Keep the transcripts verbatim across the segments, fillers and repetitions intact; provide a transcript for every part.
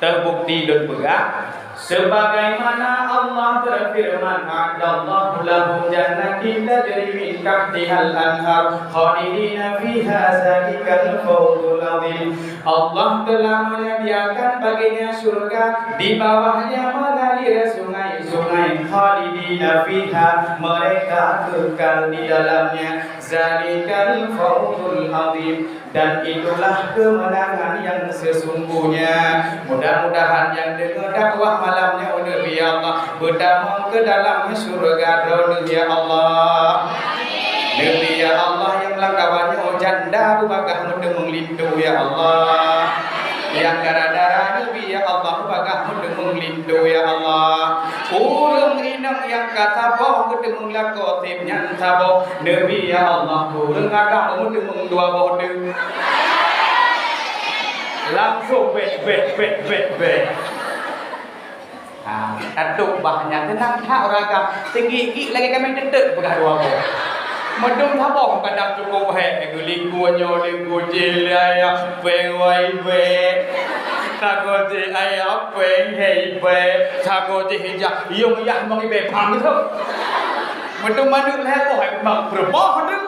Teubukti lôn peugah, sebagaimana Allah beufeureuman, "A'adallahu lahum jannatin tajri min tahtihal anhar, khalidina fiha, zalikal fawzul azim." Allah telah menyediakan baginya syurga, di bawahnya mengalir sungai-sungai, khalidina fiha, mereka kekal di dalamnya, zalikal fawzul azim. Dan itulah kemenangan yang sesungguhnya. Mudah-mudahan nyang deungoe dakwah malam nyoe, Nabi ya Allah, beutamong keu dalam syurga Droeneuh ya Allah. Nabi ya Allah, nyang lam kawan nyoe janda beubagah meuteumeung linto ya Allah. Nyang dara-dara, Nabi ya Allah, beubagah meuteumeung linto ya Allah. Ureueng inong nyang ka saboh meuteumeung lakoe seb nyan saboh. Nabi ya Allah, ureueng agam meuteumeung dua boh teuk. Langsung bek, bek, bek, bek, bek. Ha, tatôk bah nyan teunang that ureueng agam. Teunggi-gik lagèe kaméng teuteuk peugah dua boh. Meudong saboh kadang cukôp hék, geulikua nyoe likua jih lé ayah péng wai bek. Sagoe jih ayah péng hei bek. Sagoe jih ijak yong yah mong ibek pang geuh. Meudong manok lhèe boh, eh, mak peureubah tu.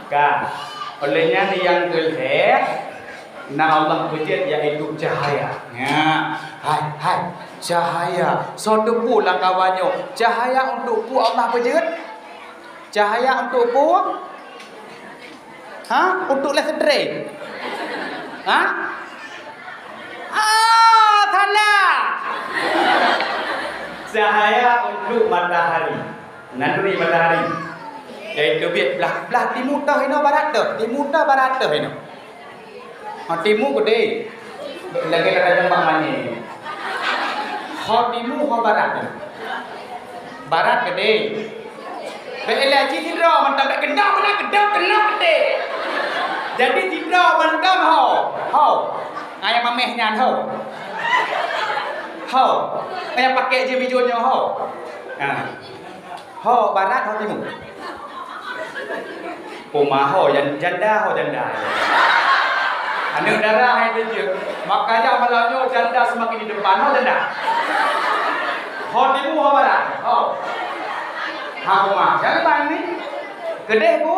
Ka. Oleh nyan nyang keu lhèe na Allah peujeuet, yaitu cahaya. Nya, hai, hai, cahaya. Soe teupeu lam kawan nyoe? Cahaya untuk peue Allah peujeuet? Cahaya untuk peue? Ha? Untuk listrik? Ha? Ah, salah. Cahaya untuk matahari. Nanduri matahari. Yaitu biet blah, blah timu toh inoe barat toh, timu toh barat toh inoe. Ha, timu geude. Lagèe ka tajak bak manyé. Ho timu, ho barat. Barat geude. Bèk ilèe cit sidroe mantong bèk keudok beuna keudok keunoe geude. Jadi sidroe mantong ho. Ho. Ayah mameh nyan ho. Ho. Ayah pakai je bijou nyoe ho. Ha. Ho barat, ho timu. Uma ho jan-, janda, ho janda. Aneuk dara hai teujeuet. Makanya malam nyoe janda semakin di depan, ho janda. Ho timu, ho barat. Ho. Ha uma. Jangan bang ni. Keudeh bu?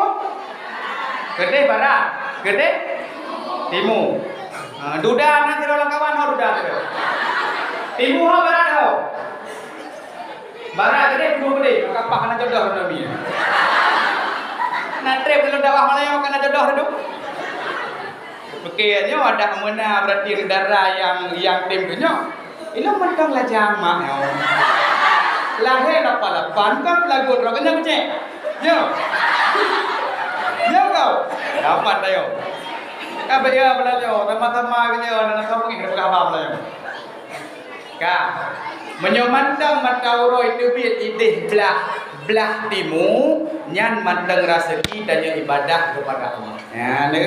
Keudeh barat. Keudeh timu. Ha, duda na sidroe lam kawan ho duda sidroe. Timu ho barat ho. Barat geude, timu geude, maka paih hana jodoh droe nyoe. Na trép lôn dakwah malam nyoe ka na jodoh droe. Pike nyoe adak meuna berarti dara nyang, nyang tem tu nyoe. Ilôn mantong lajang mak nyoe. Lahé lapan lapan kan pelago droe keunyang cek. Nyoe. Nyoe kau. Dapat ayo. Ka baya belanyo, sama-sama belanyo, dan sama pergi ke Abah belanyo. Ka. Meunyoe mantong mata uroe teubiet ideh blah, blah timu, nyan mantong raseuki tanyoe ibadah keupada Allah. Nyan lé.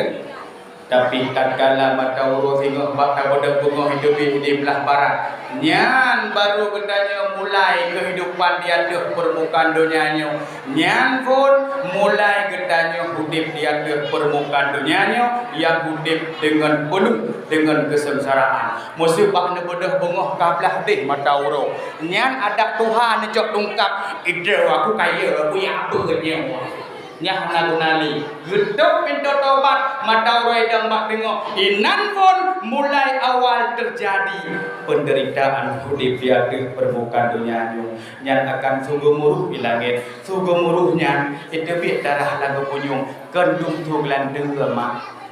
Tapi tatkala mata uroe singoh bak tabodok beungoh teubiet ideh blah barat, nyan baru geutanyoe mulai keuhidupan di ateueh peurmukaan donya nyoe. Nyan phon mulai geutanyoe udeb di ateueh peurmukaan donya nyoe, nyang udeb deungon peuneuh deungon keuseungsaraan. Meuseu bak neubeudôh beungoh ka blah deh mata uroe. Nyan adak tuha neucok tungkab, "Ideh aku kayée, aku jak beuet nyoe." Nyan hana guna lé. Geutôb pintoe tobat, mata uroe dong bak teungoh. Inan phon mulai awal teujadi peunderitaan udeb di ateueh peurmukaan donya nyoe. Nyan akan su geumuruh di langét. Su geumuruh nyan, iteubiet darah lam geupunyueng, kon dum su geulanteue mak.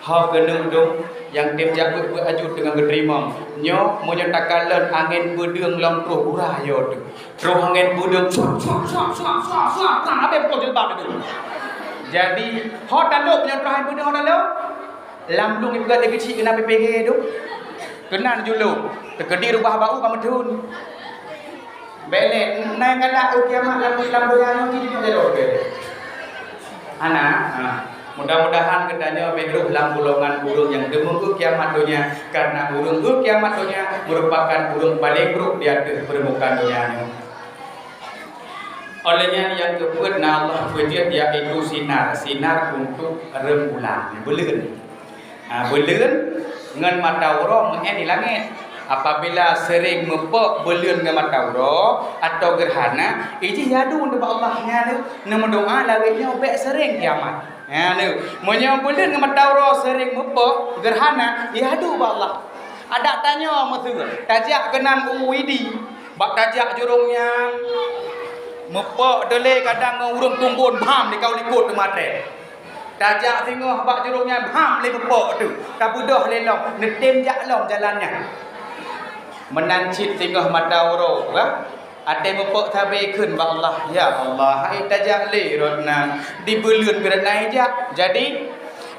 Ho keuneuk dum, nyang tem jak beuet-beuet aju teungoh geuteurimong. Nyoe, meunyoe takalon angén peudeueng lom troh gura yo teuh. Troh angén peudeueng, suap, suap, suap, suap, suap, suap, suap, habéh pukul jilbab teuh. Jadi, ho talop nyoe troh angén peudeueng ho talop. Lam blueng ipeugah lé keuchik keunan P P G tu. Keunan julok. Teukeudi rubah bak u ka meutheun. Bèk lé, na galak u kiamat lam, lam donya nyoe jijak jaroe. Hana, ha. Mudah-mudahan geutanyoe bèk rôh lam golongan ureueng nyang teumeung u kiamat donya, karena ureueng u kiamat donya merupakan ureueng paleng brôk di ateueh peurmukaan donya nyoe. Oleh nyan nyang keupeuet na Allah peujeuet yaitu sinar, sinar untuk rembulan, beuleuen. Ha, beuleuen ngon mata uroe meu'en di langét. Apabila seuréng meupok buleuen ngon mata uroe atau gerhana, ijih adu ubak Allah nyan, neumeudoa lagée nyoe bék seuréng kiamat. Nyan, meunyoe buleuen ngon mata uroe seuréng meupok gerhana, ijih adu ubak Allah. Adak tanyoe meuseu, tajak keunan u Widi, bak tajak jurông nyan, meupok teulé kadang ngon ureuëng tunggon bham di kawan likot teuma treb. Tajak singoh bak jurông nyan bham lé meupok teuh, tabeudôh lé lom, neutem jak lom jalan nyan. Meunan cit singoh mata uroe, ha? Até meupok sabe kheun bak Allah, "Ya Allah, hai tajak lé rot nan, di buleuen pih rot nan jak." Jadi,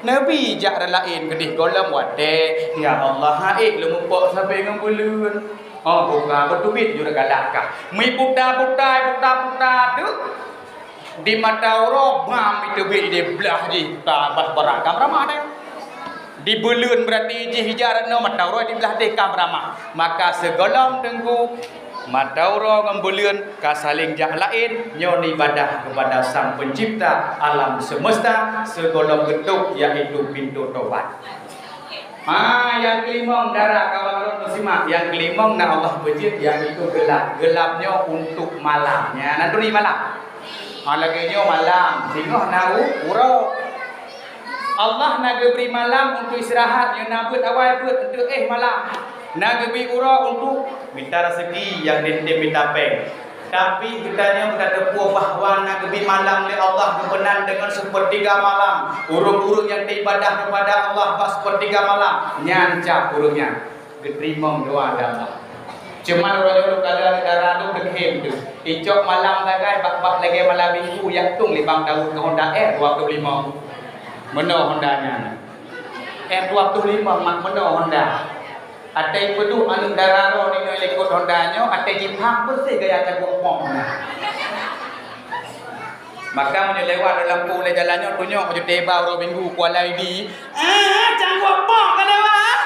neubi jak rot laén keudeh gohlom watée, "Ya Allah, hai lôn meupok sabe ngon buleuen." Oh, buka beuteubiet jureugalak kah. Meuputa-puta, puta-puta teuh. Di mata uroe bham iteubiet di blah jih, ka bah barang kam ramah deh. Di buleuen berarti jih ija rot nyoe, mata uroe di blah deh kam ramah. Maka sigohlom teungku, mata uroe ngon buleuen ka saléng jak laén, nyoe ibadah kepada Sang Pencipta alam semesta, sigohlom geutôp, yaitu pintoe tobat. Ha, nyang keulimong dara kawan lôn meusimak, nyang keulimong na Allah beujeuet, yaitu geulab. Geulab nyoe untuk malam. Nyan, na turi malam. Ha, lagée nyoe malam, singoh na u-, uroe. Allah na geubri malam untuk istirahat, nyoe na beuet awai beuet untuk éh malam. Na geubri uroe untuk mita raseuki nyang deuh mita péng. Tapi geutanyoe geutateupeue bahwa na geubri malam lé Allah geupeunan deungon seupeurtiga malam. Ureuëng-ureuëng nyang teuibadah kepada Allah bak seupeurtiga malam, nyan cap ureuëng nyan geuteurimong doa lé Allah. Cuman uroe nyoe lôn kalon dara lôn teukhém teuh. Icok malam sagai bak-bak lagée malam Minggu jak tueng lé bang Daud keu Honda R dua puluh lima. Meunoe Honda nyan. R dua puluh lima mak meunoe Honda. Até peuduek aneuëk dara droe ninoe likot Honda nyoe, até jipham beuseh gaya caguek pom na. Maka meunyoe lewat lam lampu lé jalan nyoe, tunyok ju teuiba uroe Minggu kuala idi. Ah, caguek pom ka lewat.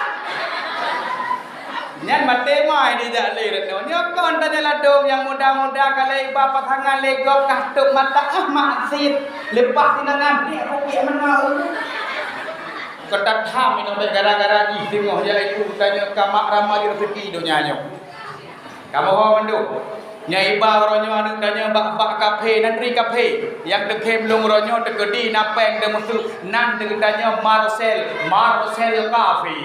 Nyan maté mai dijak lé reunoe. Nyoe kon tanyoe ladôm nyang muda-muda ka lheueh iba pasangan lé gob kah tôb mata, ah, mak sit. Leupah sinangan, piek rupiek meunoe. Keu that tham inoe bék gara-gara jih singoh, yaitu tanyoe ka mak ramai raseuki donya nyoe. Kamoe ho mandum. Nyang iba uroe nyoe aneuëk tanyoe bak-bak kaphé, nan ri kaphé. Nyang teukhém lôn uroe nyoe teukeudi na péng teumeuseuk, nan teukeudi tanyoe Marcel, Marcel Kaphé.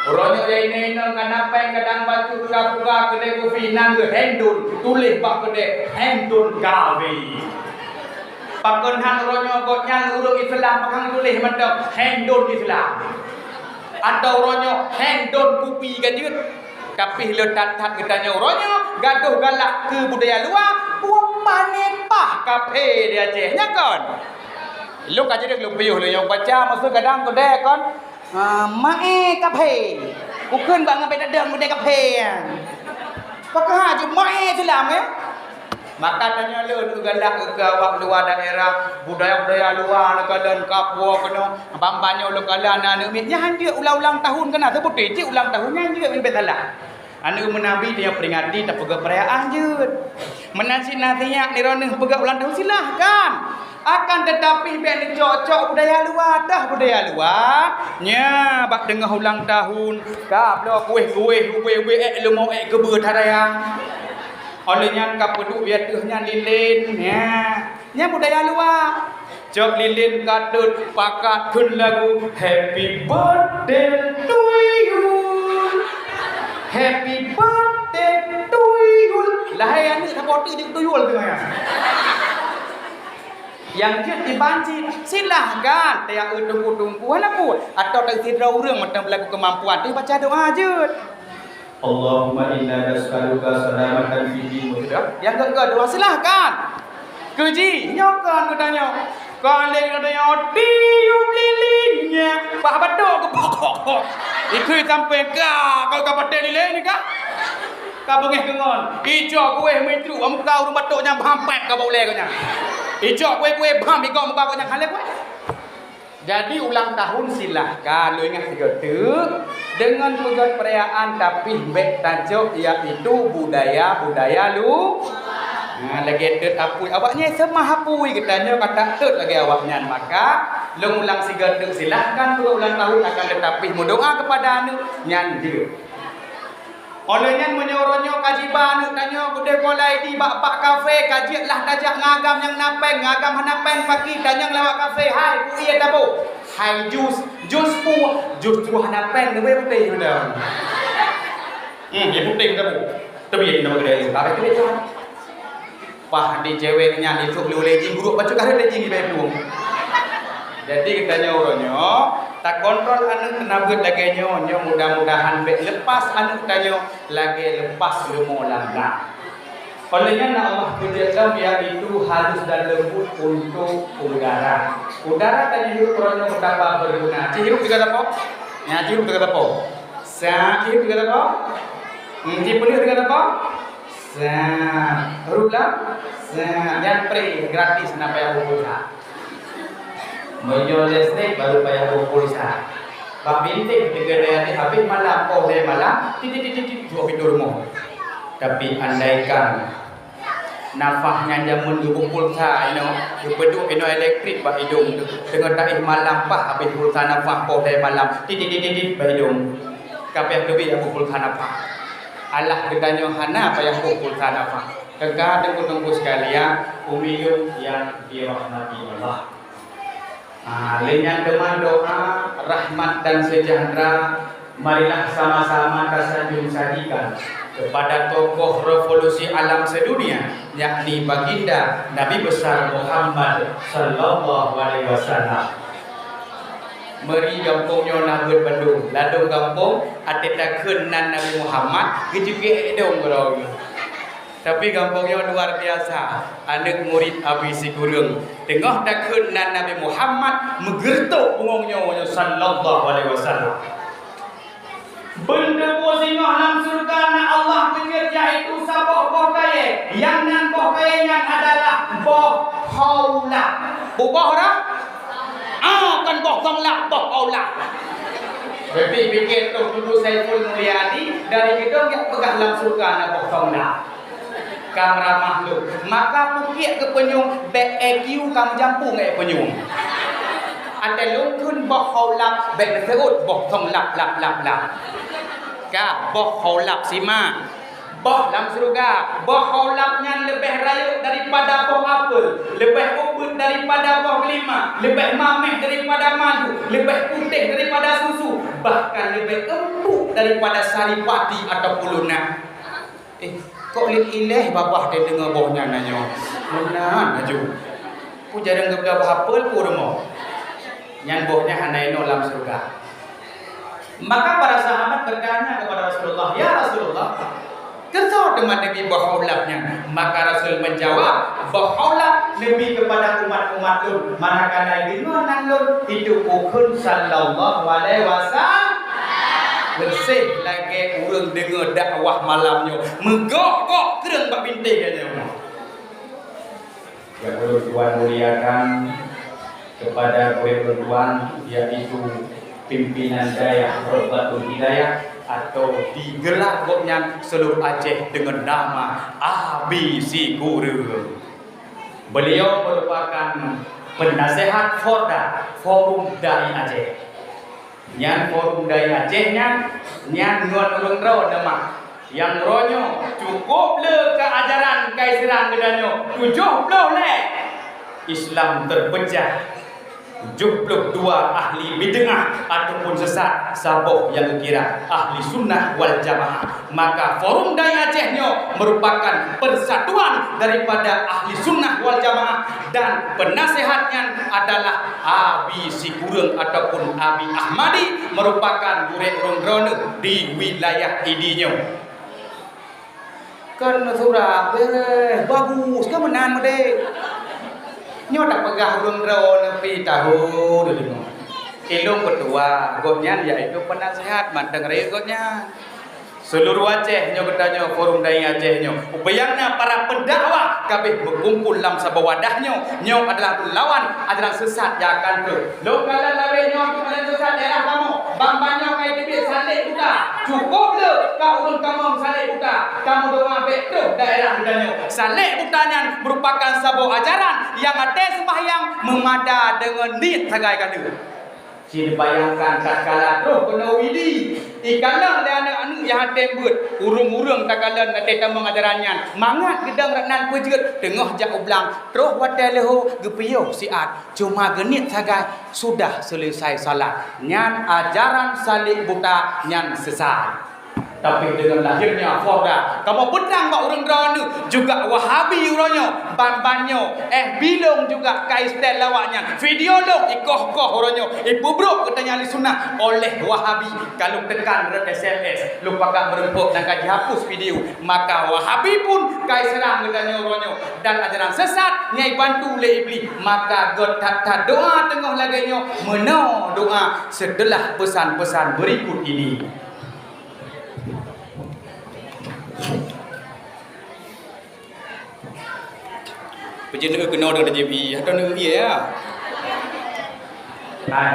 Uroe nyoe ya inong-inong ka na péng kadang bacut ka buka keudè kupi nan geuh Hendon, tuléh bak keudè Hendon Kaphé. Pakon han uroe nyoe gobnyan ureuëng Islam pakon tuléh mantong Hendon Islam? Atawa uroe nyoe Hendon kupi ka jeuet? Tapi le that-that geutanyoe uroe nyoe gadôh galak keu budaya luwa, buet pané paih kaphé di Aceh, nya kon? Lôn ka jeuet lôn piôh lé nyang baca, maksud kadang keudè kon. Ah, maé kaphé. Kukheun bak ngon beda deuh mudé kaphé nyan. Pakon hana jeuet maé Islam, eh? Maka tanyoe lôn galak keu awak luwa daerah, budaya-budaya luwa lôn kalon ka puwoe keunoe. Ban-ban nyoe lôn kalon na aneuk miet nyan han jeuet ulang-ulang tahun keunan, seubuti cit ulang tahun nyan jeuet, meunan salah. Aneuk meunabi tanyoe peringati tapeugah perayaan jeuet. Meunan cit na siyak ni droeneuh peugah ulang tahun, silahkan. Akan tetapi bék neucok-cok budaya luwa, dah budaya luwa. Nya bak teungoh ulang tahun, ka bloe kueh-kueh, ubé-ubé ék leumo ék keubeue tarayang. Óh lheueh nyan ka peuduek di ateueh nyan lilin. Nya, nya budaya luwa. Cok lilin ka teuet pakat kheun lagu, "Happy birthday to you. Happy birthday to you." Lahé aneuk saboh teuk jeuet tuyul teungoh nyan. Nyang jeuet dibanci, silahkan. Taya eu tungku-tungku hana peue. Atawa taeu sidroe ureuëng mantong beulaku keumampuan, teuh baca doa jeuet. Allahumma inna nas'aluka salamatan fid din. Nyang geuh-geuh doa, silahkan. Keuji, nyoe kon geutanyoe. Kon lé geutanyoe tiup lilin nyan, paih batok geupokok. Ikheun sampoe ka, kon ka patéh lilin nyan ka. Ka beungéh keungon. Icok kueh meutruk, muka ureuëng batok nyan bham pèt ka bak ulèe geuh nyan. Icok kueh-kueh bham, igok muka geuh nyan, hana lé kueh. Jadi ulang tahun silahkan, lôn ingat sigoe teuk, deungon peugöt perayaan, tapi bék tacok, yaitu budaya-budaya lu-, nah, lagèe teut apui. Awaknyan seumah apui, geutanyoe ka tateut lagèe awaknyan. Maka, lôn ulang sigoe teuk, silahkan peugöt ulang tahun, akan tetapi meudoa kepada aneuk nyan jeuet. Óh lheueh nyan, meunyoe uroe nyoe ka jiba aneuk tanyoe keudeh kolai di bak-bak kafe, ka jeuet lah tajak ngon agam nyang na péng, ngon agam hana péng paki, tanyong lawat kafe, "Hai, peue ie taboh?" "Hai, jus." "Jus peue?" "Jus jroh hana péng, leubeh putéh." Hmm, ie putéh taboh. Teubiet nama keudeh, tapi teubiet. Paih di cewek nyan, itu lé ulèe jih, guruk bacut ka lheueh lé jih di bak plueng. Jadi, geutanyoe uroe nyoe takontrol aneuk, na beuet lagèe nyoe, nyoe mudah-mudahan bèk lepas aneuk tanyoe lagèe lepas leumo lam blang. Oleh nyan Allah peujeuet lom, yaitu halus dan lembut untuk udara. Udara tanyoe hirup uroe nyoe betapa berguna. Ci hirup tiga teupok. Nyan ci hirup tiga teupok. Sa, ci hirup tiga teupok. Hmm, ci peuleueh tiga teupok. Sa, huruf lam. Sa, dan free, gratis, hana payah boh pulsa. Meunyoe listrik baru payah boh pulsa. Bak bintéh teukeudai habéh malam, poh lhèe malam, titit, titit, titit, dua pintoe rumoh. Tapi andaikan nafah nyan jameun geuboh pulsa inoe, geupeuduek inoe elektrik bak idong, teungoh taéh malam, paih habéh pulsa nafah, poh lhèe malam, titit, titit, titit, bak idong. Ka payah teubiet boh pulsa nafah. Alah geutanyoe hana payah boh pulsa nafah. Teuka teungku-teungku sekalian, umilum yang dirahmati Allah. Ha, lé nyan teuma doa rahmat dan sejahtera, marilah sama-sama tasanjung sadikan kepada tokoh revolusi alam sedunia, yakni Baginda Nabi Besar Muhammad sallallahu alaihi wasallam. Meuri gampông nyoe na beuet bandum, ladôm gampông até takheun nan Nabi Muhammad, geujeuet idong keudroe. Tapi gampông nyoe luar biasa. Aneuk murit Abi Sikureueng teungoh takheun nan Nabi Muhammad, meugeureutok bungong nyoe, nyoe sallallahu alaihi wasallam. Beuneuboh singoh lam syeuruga na Allah peujeuet, yaitu saboh boh kayèe. Nyang nan boh kayèe nyan adalah boh Khawlab. Boh dah? Ah, kon boh Khawlab, boh Khawlab. Tapi pikir tu, Teungku Saiful Mulyadi dari Gedong jak peugah lam syeuruga na boh Khawlab. Ka meuramah lôn. Maka pukiek keu peunyueng, bèk E Q ka meujampu ngon E peunyueng. Até lôn kheun boh Khawlab, bèk neuseuôt boh Khawlab, lab, lab, lab. Ka, boh Khawlab simak. Boh lam syeuruga, boh Khawlab nyan leubeh rayeuk daripada boh apel, leubeh ubeut daripada boh delima, leubeh maméh daripada madu, leubeh putéh daripada susu, bahkan leubeh empuk daripada saripati ataupun lunak. Eh, kok lé ilèe babah teudeungoe boh nyan nyoe? Meunan laju. Peue jareueng geupeugah boh apel peue rumoh? Nyan boh nyan hana inoe lam syeuruga. Maka para sahabat bertanya kepada Rasulullah, "Ya Rasulullah, keu soe teuma Nabi boh Khawlab nyan?" Maka Rasul menjawab, "Boh Khawlab Nabi kepada umat-umat lôn, manakala deungoe nan lôn, itu pukon sallallahu alaihi wasallam." Persis lagèe ureueng deungoe dakwah malam nyoe, meugok-gok kreueng bak bintéh geutanyoe. Yang ulôn tuan muliakan kepada gurèe ulôn tuan, yaitu pimpinan dayah Robatul Hidayah, atau digelar gobnyan seluruh Aceh dengan nama Abi Sikureueng. Beliau merupakan penasehat Forda, Forum Dai Aceh. Nyan Forum Dai Aceh nyan, nyan ngon ureueng droe teuma. Nyang uroe nyoe cukup le keu ajaran Kaiseran geutanyoe tujoh ploh lhèe. Islam terpecah, tujoh ploh dua ahli bid'ah ataupun sesat, saboh nyang geukira ahli sunnah wal jamaah. Maka Forum Dai Aceh nyoe merupakan persatuan daripada ahli sunnah wal jamaah dan penasehatnya adalah Abi Sikureueng ataupun Abi Ahmadi, merupakan gurèe ureueng droeneuh di wilayah Idi nyoe. Kan surat beres, bagus, kan meunan meudeh. Nyoe tapeugah ureueng droeneuh pih tahu deungoe. Ilôn ketua, gobnyan yaitu penasehat mantong rayeuk gobnyan. Seluruh Aceh nyoe geutanyoe, Forum Dai Aceh nyoe, ubiyang na para pendakwah kabeh beukumpul lam saboh wadah nyoe. Nyoe adalah lawan ajaran sesat nyang akan troh. Lôn kalon lawét nyoe keu ajaran sesat daerah kamoe. Ban-ban nyoe ka iteubiet saleb buta. Cukup le ka ureueng kamoe saleb buta. Kamoe doa bèk troh daerah geutanyoe. Saleb buta nyan merupakan saboh ajaran nyang até seumbahyang meumada deungon niet sagai ka deuh. Cit bayangkan tatkala troh keunoe Widi, ikalon lé aneuk-aneuk nyang até beuet, ureuëng-ureuëng takalon até tamong ajaran nyan, mangat geudong rot nan peujeuet teungoh jak u blang, troh watée leuho geupiôh siat, cuma geuniet sagai sudah seuleusai salat. Nyan ajaran saleb buta, nyan sesat. Tapi deungon lahirnya Forda, kamoe peutrang bak ureuëng droeneuh juga Wahabi uroe nyoe, ban-ban nyoe, eh, bilong juga ka istel lawak nyan, video lom ikoh-koh uroe nyoe, ipeubrok geutanyoe ahli sunnah oleh Wahabi. Ka lôn tekan rot S M S, lôn pakat meureumpok dan ka jihapus video, maka Wahabi pun ka iseurang geutanyoe uroe nyoe, dan ajaran sesat nyang ibantu lé Iblih. Maka göt that-that doa teungoh lagée nyoe, meunoe doa setelah pesan-pesan berikut ini. Peujeuet keunoe deungon J B I, atau deungon I A? Hai.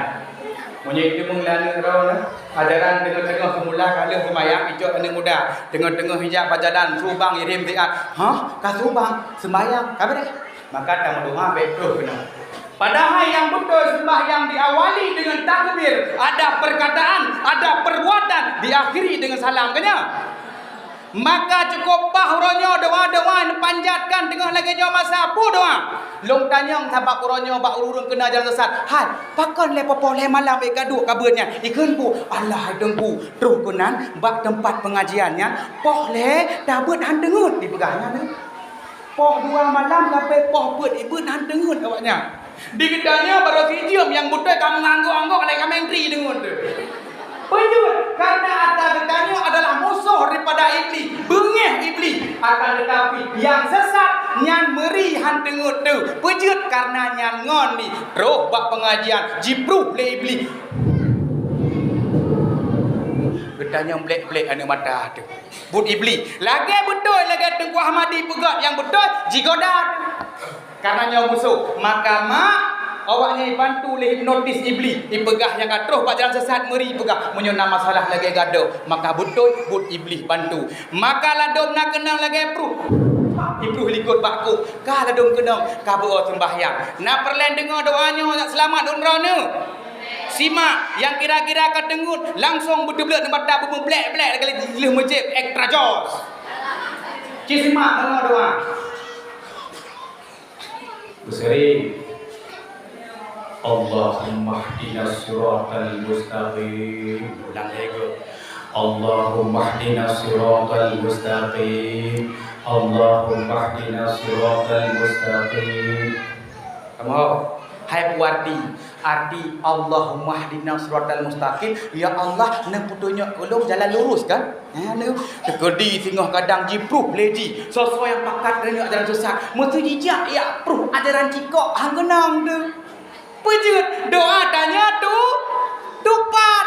Meunyoe itu meungeulana droe, ajaran teungoh-teungoh seumula ka lheueh seumayang, icok aneuk muda. Teungoh-teungoh ijak bak jalan, subang irem siat. Hah? Ka subang? Seumayang? Ka beureh? Maka tameudoa bék troh keunoe. Padahai nyang beutôi sembahyang diawali dengan takbir, ada perkataan, ada perbuatan, diakhiri dengan salam, kan ya? Maka cukup paih uroe nyoe doa-doa neupanjatkan teungoh lagée nyoe masa peue doa. Lôn tanyong sabab uroe nyoe bak ureuëng keuna jalan sesat. Hai, pakon lé poh lhée malam ék ka duek ka beuet nyan? Ikheun peue? Alah hai Teungku, troh keunan bak teumpat pengajian nyan, poh lhée tabeuet han teungeut dipeugah nyan. Poh dua malam sampai poh peuet ibeuet han teungeut awaknyan. Di geutanyoe barô sijeuem nyang beutôi ka meunganggok-anggok lé kaméng tri deungon teuh. Peujeuet, karena ata geutanyoe adalah musoh daripada Iblih, beungéh Iblih. Akan tetapi, nyang sesat nyan meuri han teungeut teuh. Peujeuet, karena nyan ngon ni troh bak pengajian jipruh lé Iblih. Geutanyoe blek-blek aneuk mata teuh. Buet Iblih. Lagée beutôi, lagée Teungku Ahmadi peugah nyang beutôi, jigoda. Karena nyoe musoh, maka mak, awaknyan bantu lé hipnotis Iblih. Ipeugah nyang ka troh bak jalan sesat meuri peugah, meunyoe na masalah lagée gadoh, maka beutôi buet Iblih bantu. Maka ladôm na keunong lagée pruh. Ipruh likot bak kôk, ka ladôm keunong, ka beuo seumbahyang. Na peureulée deungoe doa nyoe, seulamat lôn droeneuh. Simak, nyang kira-kira ka teungeut, langsong beuteubleuet nibak mata, beumeublek-blek lagée lheueh meucéb, extra joss. Ci simak, deungoe doa. Beuseri. Allahumma hdinas siratal mustaqim. Ulang lagi. Allahumma hdinas siratal mustaqim. Allahumma hdinas siratal mustaqim. Kamoe, hai peue arti? Arti Allahumma hdinas siratal mustaqim, ya Allah, neupeutunyok ulôn jalan lurus, kan? Ha, neu-, teukeudi singoh kadang jipruh lé jih, soe-soe nyang pakat neunyoe jalan sesat, meuseu jijak jak pruh ajaran cikok han keunong teuh. Peujeuet, doa tanyoe tu, tupat.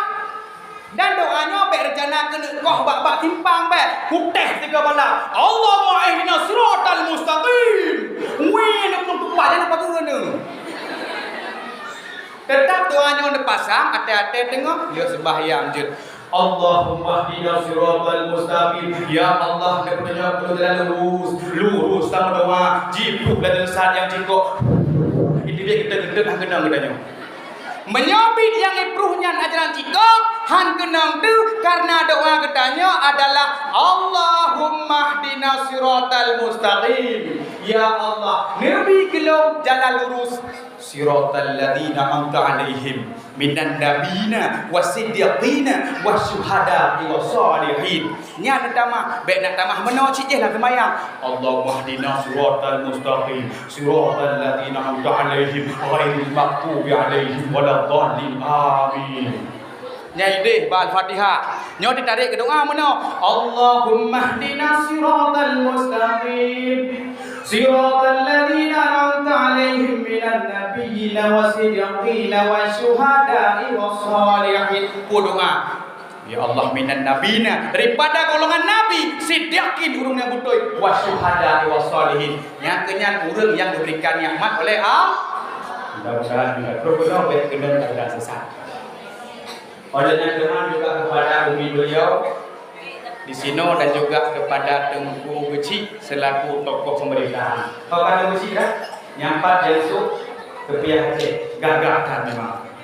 Dan doa nyoe bék reuncana keuneuk koh bak-bak simpang bék. Kutéh sigoe bala, "Allahumma ihdinas siratal mustaqim." Weh, neupeutupat, jangan apa guna. Teutap doa nyoe neupasang, até-até teungoh, ya seumbahyang jeuet. "Allahumma ihdinas siratal mustaqim." Ya Allah, neupeutunyok keu jalan lurus. Lurus tameudoa, jipruh jalan sesat nyang cikok. Itu dia kita, kita dah kenal kita nyoe. Meunyoe biet nyang ipruh nyan ajaran cikok, han keunong teuh, karena doa geutanyoe adalah, "Allahumma hdinas siratal mustaqim." Ya Allah, neubi keu lôn jalan lurus. "Siratal ladzina an'amta 'alaihim minan nabiyina was siddiqina was syuhada'i was shalihin." Nyan neutamah, bék neutamah meunoe cit jih lam seumayang. "Allahumma hdina siratal mustaqim, siratal ladzina an'amta 'alaihim, ghairil maghdubi 'alaihim waladdallin. Amin." Nyan idéh bak Al-Fatihah. Nyoe teutarek keu doa meunoe. "Allahumma hdina siratal mustaqim, siratal ladzina an'amta 'alaihim minan nabiyyina was siddiqina was syuhada'i was shalihin." Peue doa? Ya Allah, minan nabiyina, daripada golongan nabi, siddiqin, ureuëng nyang beutôi, wa syuhada wa shalihin, nyang keunyan ureuëng nyang diberikan nikmat oleh Allah. Mudah-mudahan juga terus beuna bék keunong dan sesat. Oleh nyan teuma juga kepada umi beliau di sinoe dan juga kepada Teungku Geuchik selaku tokoh pemerintahan. Tokoh Geuchik dah, nyampat jansuk kepiah Aceh, gagah that memang.